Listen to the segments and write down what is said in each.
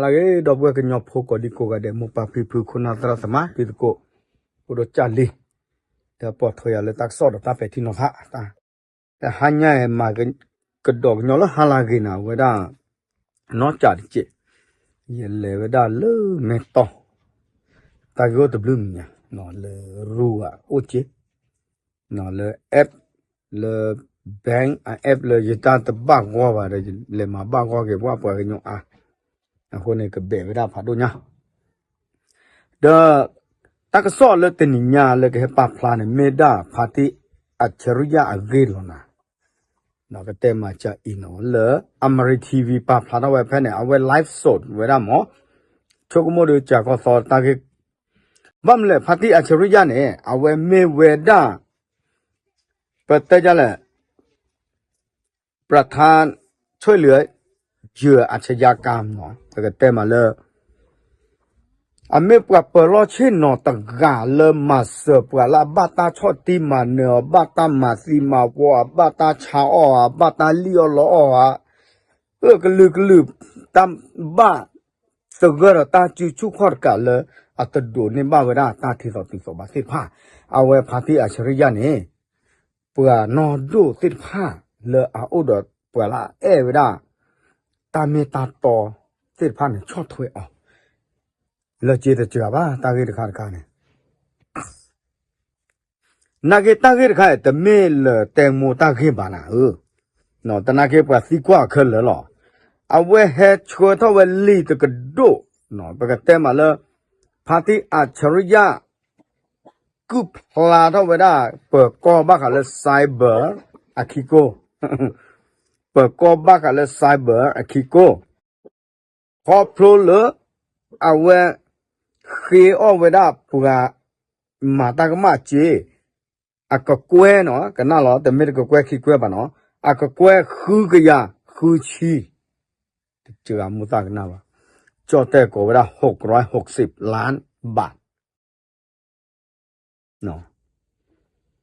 အဂ့ၤ ဒီပုၢ်ဝဲၢ်ကညီဖိကိးဒံကိးဂၤဒဲး မိၢ်ပၢ်ဖံဖု ခိၣ်နၢ်သရၣ်သမါ တံၤသကိး အိၣ်ဒီးကၢ်လံ, ဒီးပိာ်ထွဲယၤလၢတၢ်ကစီၣ်ဒီးတၢ်ပဲာ်ထံနီၤဖး, တဟါညါအံၤမၤကဒီးကညီလၢဟါလၢအဂ့ၤန့ၣ် အဝဲဒၣ် နီၢ်ကးတက့ၢ်, ယလဲၤဝဲဒၣ်လၢမဲၢ်တီၢ်, တၢ်ဂ့ၢ်အိၣ်တဘျုးမံၤညါ, လၢရူဂၤအိၣ်က့ၤ, လၢ app လၢ bank အ app လၢယတၢ်တဘၣ်ဂီၢ်ဘၣ်ဒီး လဲၤမၤဘၣ်ဂီၢ်က့ၤပှၤပှၤကညီအါ, အဃိန့ၣ် ကဘဲးဝဲဒၣ်ဖးဒိၣ်ညါ ဒီး တၢ်ကစီၣ်လၢတနံၤညါလၢကဟဲပာ်ဖျါန့ၣ် မ့ၢ်ဒၣ်ဖါတံၢ်အၣ်ဆရံယၣ်အဂ့ၢ်လီၤနၤ, ကတဲမၤစၢၤအံၤနီၤ လၢ Amari TV ပာ်ဖျါထီၣ်ဝဲဖဲန့ၣ် အဝဲ live စဒ် ဝဲဒၣ်မ့ၢ်, ဆိကမိၣ်ဒီးကၢ်ကီၢ်သီတၢ်ဂ့ၢ်, ဘၣ်မနုၤလဲၣ် ဖါတံၢ်အၣ်ဆရံယၣ်န့ၣ် အဝဲမ့ၢ်ဝဲဒၣ် ပတဲဒ်လဲၣ် ประธานช่วยเหลือเหยื่ออาชญากรรมနီၤ ပကတဲမးလၢ အမ့ၢ်ပှၤပၢၤလီၢ်ဆ့ၣ်နီၤတဂၤလၢမၤစၢၤပှၤလၢအဘၣ်တၢ်ဆီၣ်တံၢ်မၤနၢၤအီၤ ဘၣ်တၢ်မၤသံမၤဝီအီၤ ဘၣ်တၢ်ဆါအီၣ်ဧါ ဘၣ်တၢ်လံၣ်အီၣ်လီအီၣ်ဧါ, အၢၣ်ကလုာ်ကလုာ် တၢ်ဘၣ်သဂၢၢ်ဒီးတၢ်စုဆူၣ်ခီၣ်တကးလၢ အတဒိးန့ၢ်ဘၣ်ဝဲဒၣ်တၢ်ထံၣ်သိးတုၤသိးဘၣ်သ့ၣ်တဖၣ်, အဝဲဖါတံၢ်အၣ်ဆရံယၣ်န့ၣ် ပှၤနီၢ်ဒိၣ်သ့ၣ်တဖၣ်လၢအအိၣ်ဒီးပှၤလၢအအဲၣ်ဝဲဒၣ် တၢ်မ့ၢ်တၢ်တီသ့ၣ်တဖၣ်န့ၣ် ဆီၣ်ထွဲအီၤ လၢက့တစှၤဘၣ် တၢ်ဂ့ၢ်တခါတခါန့ၣ် နာ်က့တၢ်ဂ့ၢ်တခါအံၤ တမ့ၢ်လၢတဲမိၢ်တၢ်ဂ့ၢ်ဘၣ်နၤ, တနာ်က့ပှၤသံကွၢ်အခဲလၢာ်လီၤ. အဝဲဟဲဆှၢထီၣ်ဝဲလံာ်တကဒိၣ်, ပကတဲမးလၢ ဖါတံၢ်အၣ်ဆရံယၣ် ကုၢ်ဖျါထီၣ်ဝဲဒၣ် ပၢၤကီၢ်ဘၣ်ဃးလၢ cyber အခံကိၢ်, ပၢၤကီၢ်ဘၣ်ဃးလၢ cyber အခံကိၢ်, ခီဖျိလၢ အဝဲ ဃ့အီၣ်ဝဲဒၣ်ပှၤ မၤတၢ်ကမၣ်စ့ အကကွဲၢ်နီၤ ကနၣ်လီၤ တမ့ၢ်တကကွဲၢ်ခံကွဲၢ်ဘၣ်နီၤ အကကွဲၢ်ဃုကယၤဃုဆံ, တစှၤမိၢ်သၣ်ကနၣ်ဘၣ်, ကၠီၣ်တဲၣ်ကိးဝဲဒၣ် หกร้อยหกสิบล้านบาท တၢ်အံၤ န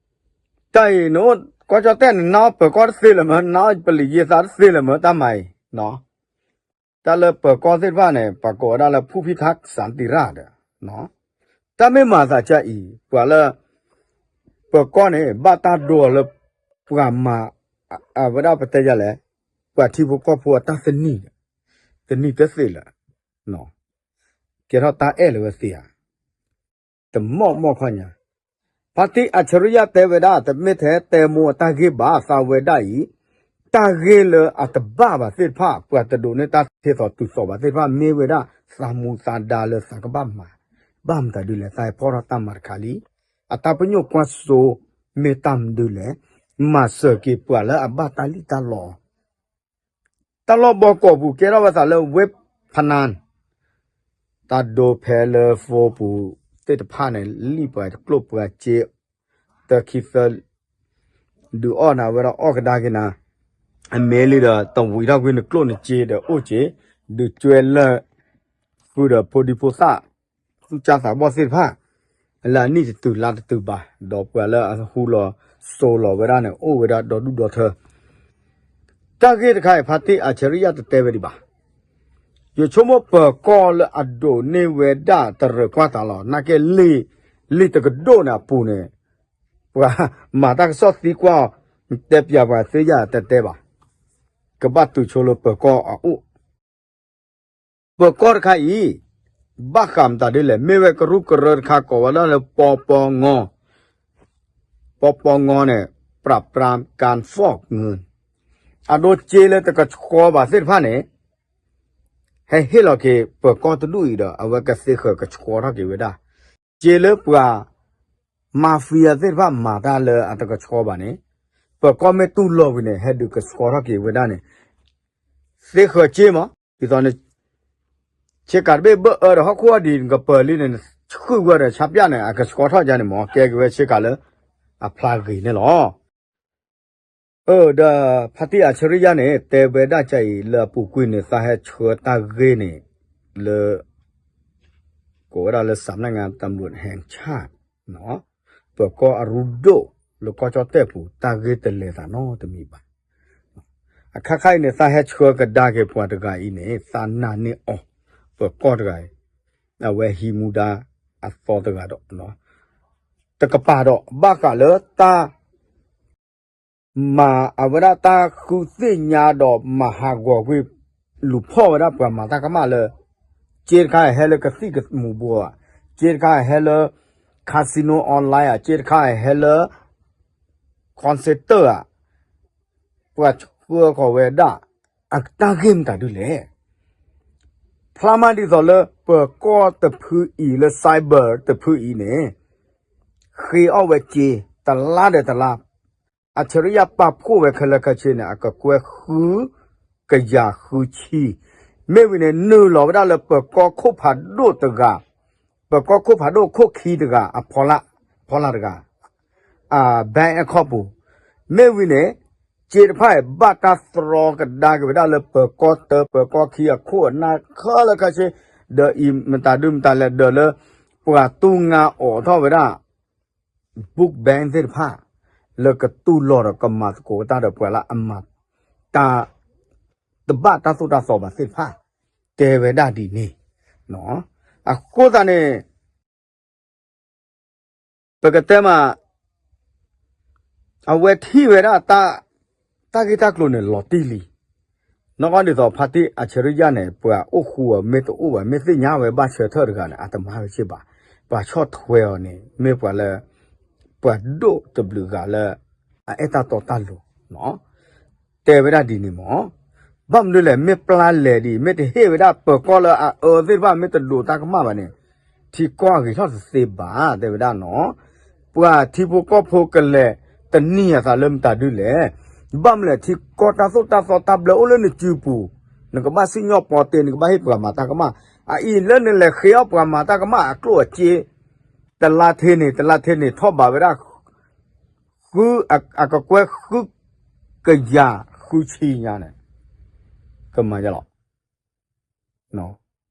အိၣ်ကီၢ်ကၠီၣ်တဲၣ်န့ၣ် နအီၣ်ပၢၤကီၢ်တသ့လၢၤမၢ နအီၣ်ပလံာ်ယံာ်သးတသ့လၢၤမၢ တၢ်မၤအံၤ, တၢ်လၢပၢၤကီၢ်သ့ၣ်တဖၣ်န့ၣ် ပှၤကိးဝဲဒၣ်လၢ ผู้พิทักษ์สันติราษฎร์ ဒီး တၢ်မ့ၢ်မၤသးဒ်အံၤ ပှၤလၢ ပၢၤကီၢ်န့ၣ် ဘၣ်တၢ်ဒိအီၤလၢ ပှၤမၤ အဝဲဒၣ်ပတဲယၤလဲၣ်, ပှၤထံဖိကီၢ်ဖိအတၢ်သနံၣ်, သနံၣ်တသ့လၢၤ, ကဲထီၣ်တၢ်အဲၣ်လၢၤဝဲသ့ဧါ တမီၢ်မီၢ်ခီညါ, ဖါတံၢ်အၣ်ဆရံယၣ်တဲဝဲဒၣ် တမ့ၢ်ထဲတဲမိၢ်အတၢ်ဂ့ၢ်ဘၣ် သးဝဲဒၣ်အံၤ, တၢ်ဂ့ၢ်လၢအတဘၣ်ဘၣ်သ့ၣ်တဖၣ် ပှၤတဒိးန့ၢ်တၢ်ထံၣ်သိးတုၤသိးဘၣ်သ့ၣ်တဖၣ် မ့ၢ်ဝဲဒၣ်သးမူသးဒါလၢသးကဘၣ်မၤ, ဘၣ်မတၤဒ်လဲၣ် သးဟဲဖီၣ်ထီၣ်တၢ်မၤတခါလံ, အတၢ်ပညိၣ်ကွၢ်စိ မ့ၢ်တၢ်မနုၤလဲၣ်, မၤစၢၤက့ၤပှၤလၢအဘၣ်တၢ်လံၣ်တၢ်လီ, တၢ်လီၢ်ဘီကီၢ်ပူၤကဲထီၣ်ဝဲသးလၢ ဝ့ၢ်ဖနၢၣ် တၢ်ဒိဖဲလၢဖိပူၤသ့ၣ်တဖၣ်န့ၣ် လံၣ်ပှၤကျိၣ်ပှၤစ့ တခံသၢ ဒုးအီၣ်နၤဝဲဒၣ်အီၣ်ကဒါက့ၤနၤ, အမ့ၢ်လံဒီး တဝံၤထီၣ်ကွံာ်နကျိၣ်နစ့ဒီးအိၣ်က့ၤ, ဒုးကွဲလၢာ်ဃုာ်ဒီးဖိဒံဖိသၣ် သူၣ်ကၢ်သးဘီၣ်သ့ၣ်တဖၣ် လၢအနံၣ်တတုၤလါတတုၤဘၣ်, ဒီးပှၤလၢအဟူလီၤစိၤလီၤဝဲဒၣ်န့ၣ် အိၣ်ဝဲဒၣ်ဒီဒူၣ်ဒီထၢ တၢ်ဂ့ၢ်တခါအံၤ ဖါတံၢ်အၣ်ဆရံယၣ်တတဲဝဲဒံးဘၣ်. ယဆိကမိၣ်ပၢၤကီၢ်လၢအဒိးန့ၢ်ဝဲဒၣ်တရၢၣ်ကွၢ်သးလီၤ. နာ်က့လံာ်, လံာ်တကဒိၣ်န့ၣ်အပူၤန့ၣ် ပှၤမၤတၢ်ကစီၣ်သံကွၢ်အီၤ, တဲပျးပှၤသ့ယၤတဲတဲဘၣ်. ကဘၣ်တုၤဆိလၢပၢၤကီၢ်အအိၣ် ပၢၤကီၢ်တခါအံၤ ဘၣ်ဃးမတၤဒ်လဲၣ်, မ့ၢ်ဝဲကရူၢ်ကရၢတခါကိးဝဲဒၣ်လၢ ပီပီငီ, ပီပီငီန့ၣ် ปราบปรามการฟอกเงิน အဒိစ့လၢတကဆှီဘၣ်သ့ၣ်တဖၣ်န့ၣ် ဟဲဟ့ၣ်လီၤက့ၤပၢၤကီၢ်တဒူၣ်အံၤဒီး အဝဲကသ့ဃၢၤကဆှီထီၣ်က့ၤဝဲဒၣ် စ့လၢပှၤ mafia သ့ၣ်တဖၣ်မၤတၢ်လၢအတကဆှီဘၣ်န့ၣ် ပၢၤကီၢ်မ့ၢ်တူၢ်လိာ်ဝံၤန့ၣ် ဟဲဒုးကဆှီထီၣ်က့ၤဝဲဒၣ်န့ၣ် သ့ဃၢၤစ့မး ဒ်သိးန့ၣ် ဆ့ကၤတဘ့ၣ်ဘၢၣ်အၢဒီးဟီၣ်ခိၣ်အီၤဒ်နကပၢၤလံန့ၣ် ဆှုၣ်ဝဲဒီးဆါပၠၣ်န့ၣ် အကဆှီထီၣ်ယါန့ၣ်မး ကဲက့ၤဝဲဆ့ကၤလၢ အဖျါဂ့ၤန့ၣ်လီၤ. အၢ ဒီးဖါတံၢ်အၣ်ဆရံယါန့ၣ် တဲဝဲဒၣ်ကအံၤ လၢအပူၤကွံာ်န့ၣ် သးဟဲဆှၢတၢ်ဂ့ၢ်န့ၣ် လၢ ကိးဝဲဒၣ်လၢ สำนักงานตำรวจแห่งชาติ ပၢၤကီၢ်အရူဒိၣ်လၢကီၢ်ကၠီၣ်တဲၣ်ပူၤ တၢ်ဂ့ၢ်တလဲၤသးနီတမံၤဘၣ်. အခါခါအံၤန့ၣ် သးဟဲဆှၢကဒါက့ၤပှၤတဂၤအံၤန့ၣ် သးနာ်န့ၢ်အီၤ ပၢၤကီၢ်တဂၤအံၤ အဝဲဟံးမူဒါအသီတဂၤဒီး တကပၤဒီး ဘၣ်ဃးလၢတၢ် မၤအဝဲဒၣ်တၢ်ဃုသ့ၣ်ညါဒီးမၤဟးဂီၤကွံာ် လူၤဖီၣ်ဝဲဒၣ်ပှၤမၤတၢ်ကမၣ်လၢ က့တခါဟဲလၢကသံၣ်ကမူၤဘှီးဧါ, က့တခါဟဲလၢ casino online ဧါ, က့တခါဟဲလၢ concert ဧါ, ပှၤဆှၢဃီၤဝဲဒၣ် အတၢ်ဂ့ၢ်မတၤဒုလဲၣ်. ဖျါမးဒ်သိးလၢပၢၤကီၢ်တဖုအံၤလၢ cyber တဖုအံၤန့ၣ် ဃ့အီၣ်ဝဲက့ တလါဒီးတလါ အဆၢရယၢ်ပာ်ဖှိၣ်ဝဲခဲလၢာ်ခဲဆ့န့ၣ် အကကွဲၢ်ဃုကယၤဃုဆံ, မ့ၢ်ဝံၤန့ၣ် နုာ်လီၤဝဲဒၣ်လၢပၢၤကီၢ်ခိၣ်ဖးဒိၣ်တဂၤ, ပၢၤကီၢ်ခိၣ်ဖးဒိၣ်ခိၣ်ခံတဂၤ အဖီလာ်တဂၤ အ bank account ပူၤ, မ့ၢ်ဝံၤန့ၣ် က့တဖၣ်အံၤ ဘၣ်တၢ်သြီကဒါက့ၤဝဲဒၣ်လၢပၢၤကီၢ်တၢ ပၢၤကီၢ်ခံအခိၣ်အနၢ်ခဲလၢာ်ခဲဆ့, ဒီးအံၤမတၤဒုမတၤလဲၣ် ဒီးလၢ ပှၤတူၢ်ငါအိးထီၣ်ဝဲဒၣ် book bank သ့ၣ်တဖၣ် လၢကတူၢ်လိာ်ဒီးကမၤသကိးတၢ်ဒီးပှၤလၢအမၤ တၢ် တဘၣ်တၢ်သိၣ်တၢ်သီဘၣ်သ့ၣ်တဖၣ် တဲဝဲဒၣ်ဒ်န့ၣ်, အဃိသတးန့ၣ် ပကတဲမး အဝဲထံၣ်ဝဲဒၣ် တၢ်ဂ့ၢ်တၢ်ကျိၤန့ၣ် လီၤတံၢ်လံ. နီၢ်ကီၢ်ဒ်သိး ဖါတံၢ်အဆၢရယၢ်န့ၣ် ပှၤအိၣ်ဃူအီၤမ့ၢ်တအိၣ်ဘၣ် မ့ၢ်သ့ၣ်ညါဝဲဘၣ်ဆၢထၢၣ်တဂၤန့ၣ် အတမၤဝဲစ့ၢ်ဘၣ်. ပှၤဆီၣ်ထွဲအီၤန့ၣ် မ့ၢ်ပှၤလၢ ပှၤဒိၣ်တဘျုးဂၤလၢ အအဲၣ်တၢ်တီတၢ်လိၤ တဲဝဲဒၣ်ဒ်န့ၣ်မး, ဘၣ်မနုၤလဲၣ် မ့ၢ်ပျၢ်လဲၤဒ်အံၤ မ့ၢ်တဟ့ၣ်ဝဲဒၣ်ပၢၤကီၢ်လၢအအၢသ့ၣ်တဖၣ် မ့ၢ်တဒိးတၢ်ကမၣ်ဘၣ်န့ၣ် ထံကီၢ်အဂ့ၤထီၣ်တသ့ဘၣ် တဲဝဲဒၣ်နီၤ. ပှၤထံဖိကီၢ်ဖိကလဲၤတနံၤအသးလၢမတၤဒုလဲၣ်. ဘၣ်မနုၤလဲၣ် ထံကီၢ်တၢ်သိၣ်တၢ်သီတၢ်ဘျၢအိၣ်လၢနစုပူၤ, နကဘၣ်စံၣ်ညီၣ်ပီတ့ နကဘၣ်ဟ့ၣ်ပှၤမၤတၢ်ကမၣ်, အအံၤလၢနလဲၤဃ့အီၣ်ပှၤမၤတၢ်ကမၣ်အကျိၣ်အစ့ တလါထဲန့ၣ် တလါထဲန့ၣ် ထီၣ်ဘးဝဲဒၣ် ဃု အ အကကွဲၢ်ဃုကယၤဃုဆံညါန့ၣ် ကမၤယလီၤ.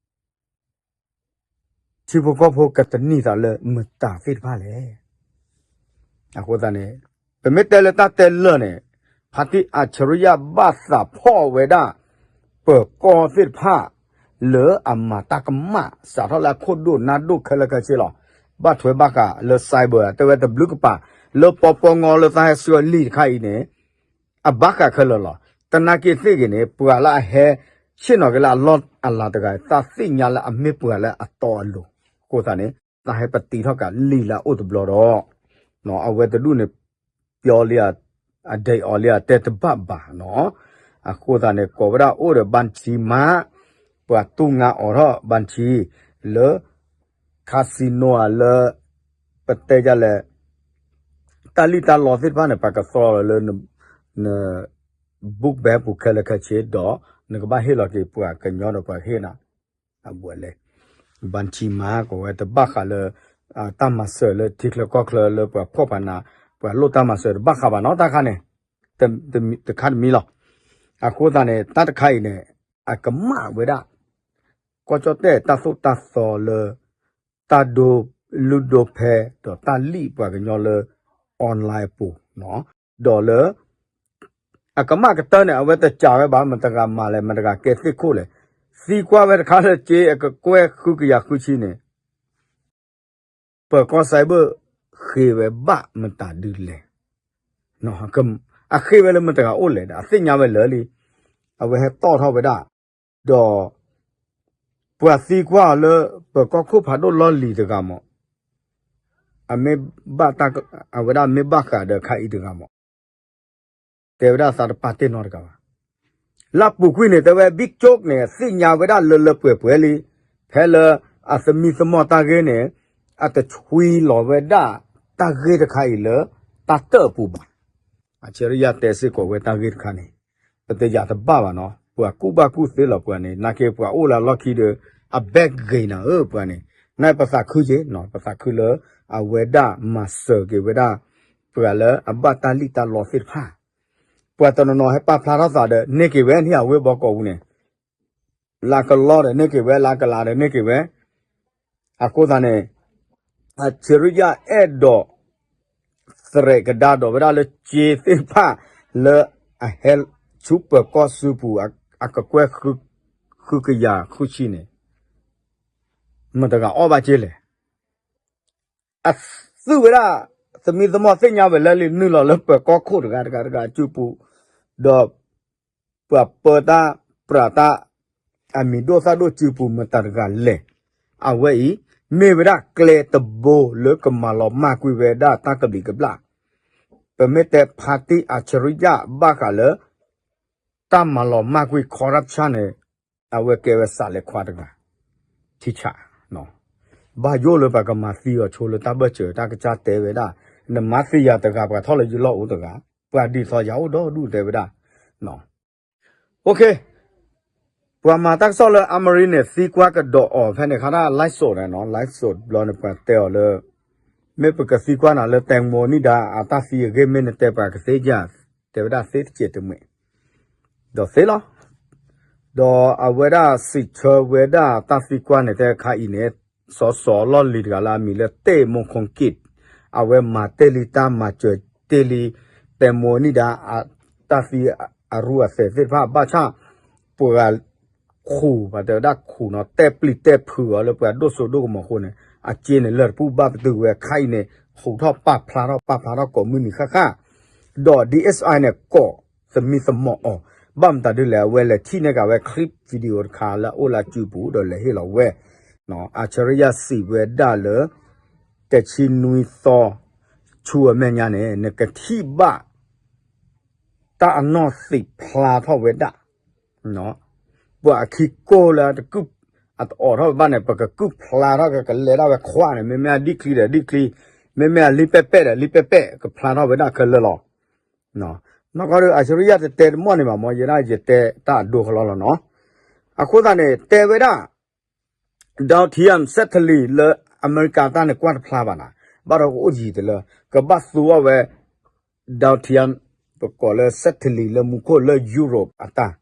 ထံဖိကီၢ်ဖိကတနံၤသးလၢမတၤသ့ၣ်တဖၣ်လဲၣ်. အဃိသတးန့ၣ် ပမ့ၢ်တဲလၢတၢ်တဲလၢာ်န့ၣ် ဖါတံၢ်အဆၢရယၢ်ဘၣ်သးဖီၣ်ဝဲဒၣ် ပၢၤကီၢ်သ့ၣ်တဖၣ် လၢအမၤတၢ်ကမၣ် စးထီၣ်လၢအခိၣ်ဒိၣ်နါဒိၣ်ခဲလၢာ်ခဲဆ့လီၤ. ဘၣ်ထွဲဘၣ်ဃးလၢ cyber တဲဝဲတဘျုးကပၤ လၢပီပီငီလၢတၢ်ဟဲဆှၢလံာ်တခါအံၤန့ၣ် အဘၣ်ဃးခဲလၢာ်လီၤ. သနာ်က့သ့ၣ်ဂ့ၤန့ၣ် ပှၤလၢအဟဲဆ့ၣ်နီၤက့ၤလၢအလီၢ်အလၤတဂၤ တၢ်သ့ၣ်ညါလၢအမ့ၢ်ပှၤလၢအတီအလိၤ. အဃိသတးန့ၣ် တၢ်ဟဲပတံထီၣ်ကးလံာ်လၢအအိၣ်တဘျီဒီး အဝဲတဒူၣ်န့ၣ် ပျီလံ အဒံးအီၤလံ အတဲတဘၣ်ဘၣ်နီၤ. အဃိသတးန့ၣ် ကိးဝဲဒၣ်အိၣ်ဒီး ဘၣ်ထံမါ ပှၤတူၢ်ငါအိးထီၣ် ဘၣ်ထံ လၢ casino လၢ ပတဲဒ်လဲၣ် တၢ်လံၣ်တၢ်လီသ့ၣ်တဖၣ်န့ၣ် ပှၤကသီလီၤလၢ န book bank ပူၤခဲလၢာ်ခဲဆ့ဒီး နကဘၣ်ဟ့ၣ်လီၤက့ၤပှၤကညီဒီးပှၤဟ့ၣ်နၤ အဘူးအလဲ ဘၣ်ထံမါ ကိးဝဲတဘၣ်ဃးလၢ တၢ်မၤစၢၤလၢထံချၢကီၢ်ချၢလၢပှၤဖှီၣ်ပှၤနး ပှၤလိၣ်တၢ်မၤစၢၤတဘၣ်ဃးဘၣ်နီၤ တၢ်ခါန့ၣ် တခါတမံၤလီၤ. အဃိသတးန့ၣ် တၢ်တခါအံၤန့ၣ် အကမၣ်ဝဲဒၣ် ကီၢ်ကၠီၣ်တဲၣ်တၢ်သိၣ်တၢ်သီလၢ တၢ်ဒိလုၢ်ဒိဖဲ ဒီးတၢ်လံၣ်ပှၤကညီလၢ online အပူၤ ဒီးလၢ အကမၣ်ကတၢၢ်န့ၣ် အဝဲတစံးဝဲဘၣ် မတၤတဂၤမၤလဲၣ် မတၤတဂၤကဲသ့ၣ်ခိၣ်လဲၣ်, သံကွၢ်ဝဲတခါလၢက့ အကကွဲၢ်ဃုကယၤဃုဆံန့ၣ် ပၢၤကီၢ် cyber ဃ့ဝဲဘၣ်မတၤဒုလဲၣ်, အဃ့ဝဲလၢမတၤတဂၤအိၣ်လဲၣ်ဒီး အသ့ၣ်ညါဝဲလၢာ်လံ, အဝဲဟဲတီၣ်ထီၣ်ဝဲဒၣ် ဒီး ပှၤသံကွၢ်အီၤလၢ ပၢၤကီၢ်ခိၣ်ဖးဒိၣ်လီၢ်လံၤတဂၤမး, အမ့ၢ်ဘၣ်တၢ် အဝဲဒၣ်မ့ၢ်ဘၣ်ဃးဒီးခါအံၤတဂၤမး, တဲဝဲဒၣ်သးတပာ်တ့ၢ်နီတဂၤဘၣ်. လၢအပူၤကွံာ်န့ၣ် တဲဝဲ ဘံၣ်ကၠိၣ်န့ၣ် သ့ၣ်ညါဝဲဒၣ်လၢလၢပှဲၤပှဲၤလံ, ဖဲလၢအသမံသမိးတၢ်ဂ့ၢ်န့ၣ် အတဆွံလီၤဝဲဒၣ်တၢ်ဂ့ၢ်တခါအံၤလၢ တၢ်တၢၣ်အပူၤဘၣ်. အဆၢရယၢ်တဲစ့ၢ်ကီးဝဲတၢ်ဂ့ၢ်တခါန့ၣ် ပတယာ်တဘၣ်ဘၣ်နီၤ, ပှၤကူၣ်ဘၣ်ကူၣ်သ့လီၤပှၤန့ၣ် နာ်က့ပှၤအိၣ်လၢအလီၢ်ခံဒီး အဘဲၣ်ဂ့ၤနၤဧၢပှၤန့ၣ်, နာ်ပသးခုက့ၤနီၤ, ပသးခုလၢ အဝဲဒၣ်မၤစၢၤက့ၤဝဲဒၣ် ပှၤလၢအဘၣ်တၢ်လံၣ်တၢ်လီသ့ၣ်တဖၣ်, ပှၤတနီၤနီၤဟဲပာ်ဖျါထီၣ်သးဒီး န့ၢ်က့ၤဝဲန့ၣ် အဝ့ၢ်ဘီကီးပူၤန့ၣ် လၢကလီဒီးန့ၢ်က့ၤဝဲ လၢကလးဒီးန့ၢ်က့ၤဝဲ, အဃိသတးန့ၣ် အဆၢရယၢ်အဲၣ်ဒိး သရဲးကဒါဒီးဝဲဒၣ်လၢက့သ့ၣ်တဖၣ် လၢအဟဲဆူပၢၤကီၢ်စုပူၤ အကကွဲၢ်ဃုကယၤဃုဆံန့ၣ်, မတၤတဂၤအီၣ်ဘၣ်က့လဲၣ်. အသုးဝဲဒၣ် သမံသမိးသ့ၣ်ညါဝဲလၢလံ နုာ်လီၤလၢပှၤကီၢ်ခိၣ်တဂၤတဂၤတဂၤစုပူၤ, ဒီး ပှၤပၢတၢ်ပြးတၢ် အမံၤဒိၣ်သၣ်ဒိၣ်စုပူၤမတၤတဂၤလဲၣ်. အဝဲအံၤ မ့ၢ်ဝဲဒၣ်ကျဲတဘိလၢကမၤလီၤမၢ်ကွံာ်ဝဲဒၣ်တၢ်ကဘျံးကဘျၣ်, ပမ့ၢ်တဲဖါတံၢ်အၣ်ဆရံယၣ်ဘၣ်ဃးလၢ တၢ်မၤလီၤမၢ်ကွံာ် corruption န့ၣ် အဝဲကဲဝဲစးလဲၤခွါတဂၤ ထံဆး, ဘၣ်ယိၣ်လၢပှၤကမၤသံအီၤဆိလၢတၢ်ဘၢၣ်စၢၤတၢ်ကစၢ်တဲဝဲဒၣ်, နမၤသံယၤတဂၤပှၤထီၣ်လၢယလီၢ်အိၣ်တဂၤ, ပှၤဒ်သိးယၤအိၣ်ဒီဒူၣ်တဲဝဲဒၣ်, OK, ပှၤမၤတၢ်ကစီၣ်လၢအမရံန့ၣ် သံကွၢ်ကဒီးအီၤဖဲန့ၣ် ခါဒၣ် live show န့ၣ်နီၤ, live show ဘျီန့ၣ် ပှၤတဲအီၤလၢ မ့ၢ်ပကသံကွၢ်နၤလၢတဲမိၤနံၣ်ဒါအတၢ်သံအဂ့ၢ် မ့ၢ်နတဲပှၤကသ့ဧါ, တဲဝဲဒၣ်သ့တစဲးတမှဲာ်, ဒီးသ့လီၤ. ဒီးအဝဲဒၣ်စံးဆၢဝဲဒၣ်တၢ်သံကွၢ်န့ၣ် တဲခါအံၤန့ၣ် စီၤစီၤလီၢ်လံၤတဂၤလၢအမံၤလၢ တ့ၢ်မူခိၣ်က့ၣ်, အဝဲမၤတ့ၢ်လံတၢ်မၤစၢၤတ့ၢ်လံ တဲမိၤနံၣ်ဒါအတၢ်သံအရူအသဲးသ့ၣ်တဖၣ် ဘၣ်ဆၣ် ပှၤ ခူၣ် ပှၤတဲဝဲဒၣ်ခူၣ်နီၤ တဲပျံၤတဲဖုးအီၤလၢပှၤဒိၣ်စိဒိၣ်ကမီၤအဃိန့ၣ် အစ့န့ၣ်လၢာ်တပူၤဘၣ်ပတုာ်ဝဲခါအံၤန့ၣ် ဟူးထီၣ်ပာ်ဖျါထီၣ်ပာ်ဖျါထီၣ်ကိးမုၢ်နံၤဃၣ်ဃၣ်, ဒီး DSI န့ၣ် ကိးသမံသမိးအီၤ, ဘၣ်မတၤဒ်လဲၣ် အဝဲလဲၤထံၣ်န့ၢ်က့ၤဝဲ clip video တခါလၢအအိၣ်လၢစုပူၤ ဒီးလဲၤဟ့ၣ်လီၤဝဲ အၣ်ဆရံယၣ်စံးဝဲဒၣ်လၢ တဆံနွံသီ ဆူအမဲာ်ညါန့ၣ် နကထံၣ်ဘၣ် တၢ်အနီၢ်သံးဖျါထီၣ်ဝဲဒၣ်, ပှၤအခံကိၢ်လၢတကုၢ် အတအိးထီၣ်ဝဲဘၣ်န့ၣ် ပကကုၢ်ဖျါထီၣ်ကကလဲၤဒၣ်ဝဲခွါန့ၣ် မ့မ့ၢ်အဒံၣ်ချံဒီးဒံၣ်ချံ, မ့မ့ၢ်အလံာ်ပဲၣ်ပဲၣ်ဒီးလံာ်ပဲၣ်ပဲၣ် ကဖျါထီၣ်ဝဲဒၣ်ခဲလၢာ်လီၤ. နီၢ်ကီၢ်ဒီး အၣ်ဆရံယၣ်တတဲတမီၢ်န့ၣ်ဘၣ်မ့ၢ် ယဲဒၣ်ယတဲတၢ်အဒိကလီလီၤနီၤ. အဃိသတးန့ၣ် တဲဝဲဒၣ် Doug Tian Satellite လၢအမဲရကၤတၢ်န့ၣ်ကွၢ်တဖျါဘၣ်နၤ, ဘၣ်ဒီးကအိၣ်ယံၤတလၢ ကဘၣ်သူအီၤဝဲ Doug Tian ပကိးလၢ Satellite လၢမူခိၣ်လၢ Europe အတၢ်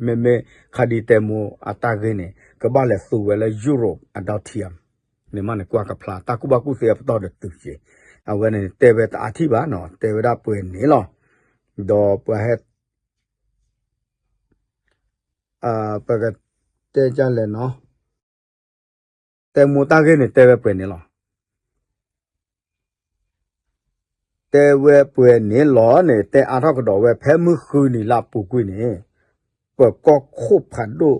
မ့မ့ၢ်ခါဒံတဲမိၤအတၢ်ဂ့ၢ်န့ၣ် ကဘၣ်လဲၤသူဝဲလၢ Europe အ Doug Tian န့ၣ်မးန့ၣ်ကွၢ်ကဖျါ တၢ်ကူၣ်ဘၣ်ကူၣ်သ့အပတီၢ်ဒီးတုၤက့ၤ, အဝဲန့ၣ်တဲဝဲတအါထံၣ်ဘၣ်နီၤ တဲဝဲဒၣ်ပှဲၤန့ၣ်လီၤ. ဒီးပှၤဟဲ ပကတဲဒ်လဲၣ်နီၤ, တဲမိၤတၢ်ဂ့ၢ်န့ၣ် တဲဝဲပှဲၤန့ၣ်လီၤ. တဲဝဲပှဲၤန့ၣ်လီၤန့ၣ် တဲအါထီၣ်ကဒီးဝဲဖဲမုၢ်ဃုနံၤလၢအပူၤကွံာ်န့ၣ် ပၢၤကီၢ်ခိၣ်ဖးဒိၣ်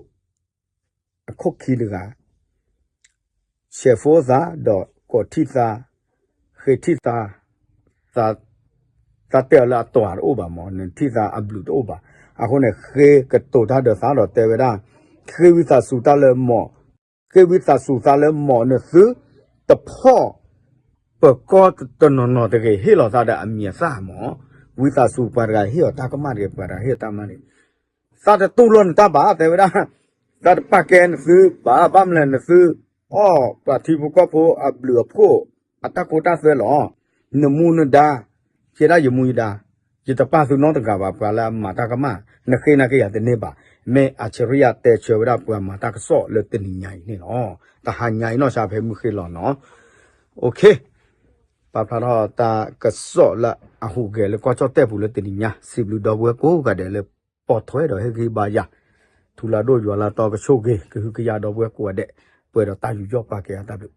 အခိၣ်ခံတဂၤ ဆဲးဖိသး ဒီးကိးထံၣ်သး ဃ့ထံၣ်သး သးတဲအီၤလၢအတီၤတအိၣ်ဘၣ်မး နထံၣ်သးအဘျုးတအိၣ်ဘၣ်. အဃိန့ၣ် ဃ့ကတိၤတၢ်ဒီးသးဒီးတဲဝဲဒၣ် ဃ့ဝံသးစူၤတၢ်လၢမီၢ် ဃ့ဝံသးစူၤသးလၢမီၢ်နသုတဖီၣ် ပၢၤကီၢ်တနီၤနီၤတဂ့ၤ ဟ့ၣ်လီၤသးဒီးအမံၤအသၣ်မီၢ် ဝံသးစူၤပှၤတဂၤဟ့ၣ်အီၤတၢ်ကမၣ်တဂ့ၤ ပှၤတဂၤဟ့ၣ်အီၤတၢ်ကမၣ်တဂ့ၤ သးတတူၢ်လိာ်နတၢ်ဘၣ် တဲဝဲဒၣ်, သးတပာ်ကဲနသုဘၣ် ဘၣ်မနုၤလဲၣ်နသု အီၣ်ပှၤထံဖိကီၢ်ဖိအဘျုးအဖှိၣ် အတၢ်ကိၢ်တၢ်သွဲလီၤ. နမူနဒါ ကဲဒၣ်ယမူယဒါ, ယတပာ်သုနီတဂၤဘၣ် ပှၤလၢအမၤတၢ်ကမၣ် နဃ့နၤက့ၤယၤတန့ၢ်ဘၣ်. မ့ၢ်အၣ်ဆရံယၣ်တဲဆၢဝဲဒၣ်ပှၤမၤတၢ်ကစီၣ်လၢတနံၤညါအံၤန့ၣ်လီၤ. တဟါညါအံၤနီၢ်ဆါဖဲမုၢ်ဃ့လီၤနီၤ ပာ်ဖျါထီၣ်တၢ်ကစီၣ်လၢအဟူးဂဲၤလၢကီၢ်ကၠီၣ်တဲၣ်ပူၤလၢတနံၤညါ စံးဘျုးဒီပုၢ်ဝဲၢ်ကိးဂၤဒဲးလၢပိာ်ထွဲဒီးဟ့ၣ်ဂံၢ်ဘါယၤ, ထူလၢဒိၣ်ယွၤလၢတီကဆိၣ်ဂ့ၤ ကဟုကယာ်ဒီပုၢ်ဝဲၢ်ကိးဂၤဒဲး ပှဲၤဒီးတၢ်ယူးယီၣ်ပာ်ကဲအတၢ်ဘျုး